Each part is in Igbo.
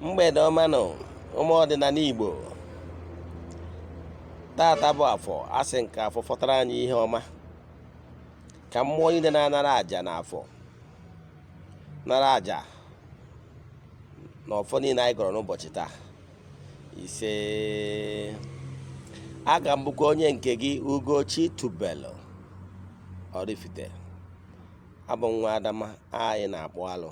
Mgbede ọma nụ, ụmụ ọdịnala Igbo. Tata bụ Afọ. Asị nke Afọ fọtara anyị ihe ọma, ka mmụọ niile na-anara àjà na Afọ nara àjà na ọfọ niile anyị gọrọ n'ụbọchị taa. Ise. Aga m bụkwa onye nke gị, Ugochi Tubelu Oraifite. Abụ m nwa Adama anyị na-akpụ alụ.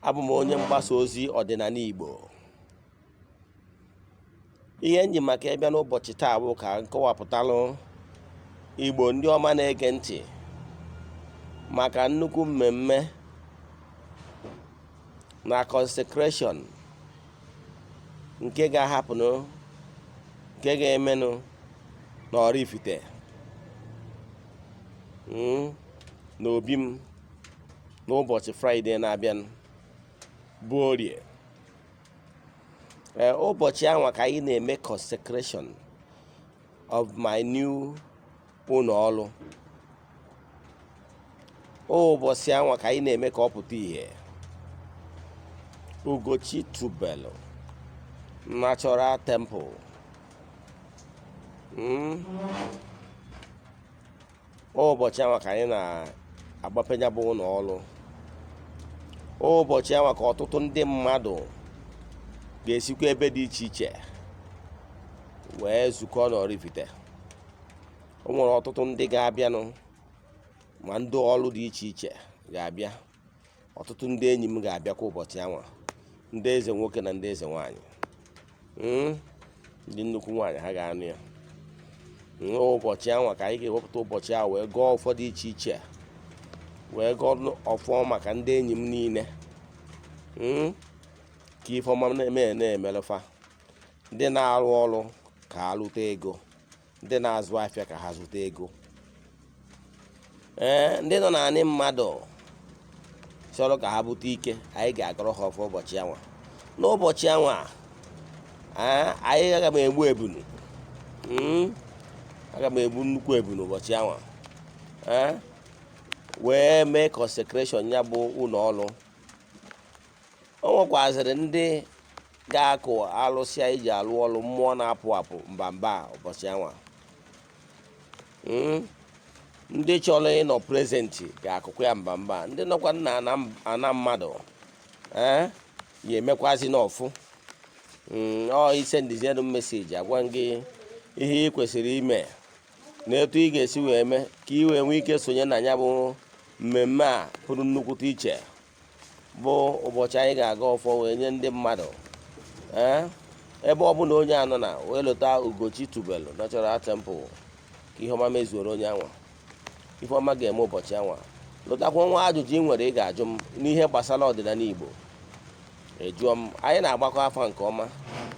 Abụ m onye mgbasa ozi ọdịnala Igbo. Ihe nji maka ịbịa n'ụbọchị taa bụ ka m kọwapụtalụ Igbo ndị ọma na-ege ntị maka nnukwu mmemme na consecration nke ga-ahapụnụ, nke ga-emenụ n'Oraifite, n'obi m, n'ụbọchị Fraịde na-abịa bụ Orie. Ee, ụbọchị anwa ka anyị na-eme consecration of my new ụlọ ọrụ. Ụbọchị anwa ka anyị na-eme ka ọ pụta ìhè, Ugochi Tubelu Natural Temple. Ụbọchị anwa ka anyị na-agbape ya bụ ụlọ ọrụ. Ụbọchị anwa ka ọtụtụ ndị mmadụ ga-esikwa ebe dị iche iche wee zukọ n'Oraifite. O nwere ọtụtụ ndị ga-abịanụ, ma ndị ọrụ dị iche iche ga-abịa. Ọtụtụ ndị enyi m ga-abịakwa ụbọchị anwa, ndị eze nwoke na ndị eze nwanyị, ndị nnukwu nwaanyị ha ga-anụ ya. Ụbọchị anwa ka anyị ga-ewepụta ụbọchị ahụ wee gọọ ụfọdụ iche iche, wee gọọ ọfọ maka ndị enyi m niile, ka ife ọma na-eme na-emelụfa, ndị na-arụ ọrụ ka ha lụta ego, ndị na-azụ afịa ka ha zụta ego, ee, ndị nọ n'anị mmadụ chọrọ ka ha bute ike. Anyị ga-agọrọ ha ọfọ ụbọchị anwa. N'ụbọchị anwa, anyị aga m egbu ebunu. Aga m egbu nnukwu ebunu ụbọchị anwa, ee, wee mee consecration ya bụ ụlọ ọrụ. O nwekwazịrị ndị ga-akụ alụsị anyị ji alụ ọrụ, mmụọ na-apụ apụ mba mba, ụbọchị anwa. Ndị chọrọ ịnọ present ga-akụkwa ya mba mba. Ndị nọkwa na ana mmadụ, ee, ya emekwazi n'ọfụ. Ọ isendizienụ message, agwa gị ihe ị kwesịrị ime na etu ị ga-esi wee mee ka ị wee nwee ike sonye na ya bụ mmemme a pụrụ nnukwute iche, bụ ụbọchị anyị ga-aga ọfọ wee nye ndị mmadụ. Ee, ebe ọ bụla onye anọ na wee lota Ugochi Tubelu Natural Temple, ka ihe ọma mezuoro onye anwa. Ife ọma ga-eme ụbọchị anwa. Lụtakwa nwa ajụjụ ị nwere ị ga-ajụ m n'ihe gbasara ọdịnala Igbo, ejụọ m. Anyị na-agbakọ afa nke ọma.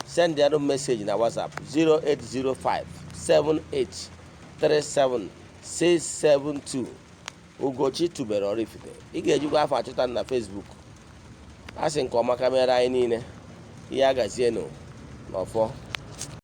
Send ya message na WhatsApp 0805 7837 672. Ugochi Tubelu Oraifite. Ị ga-ejikwa afọ achọta na Facebook. A sị nke ọma ka mere anyị niile. Ihe agazienụ n'ọfọ.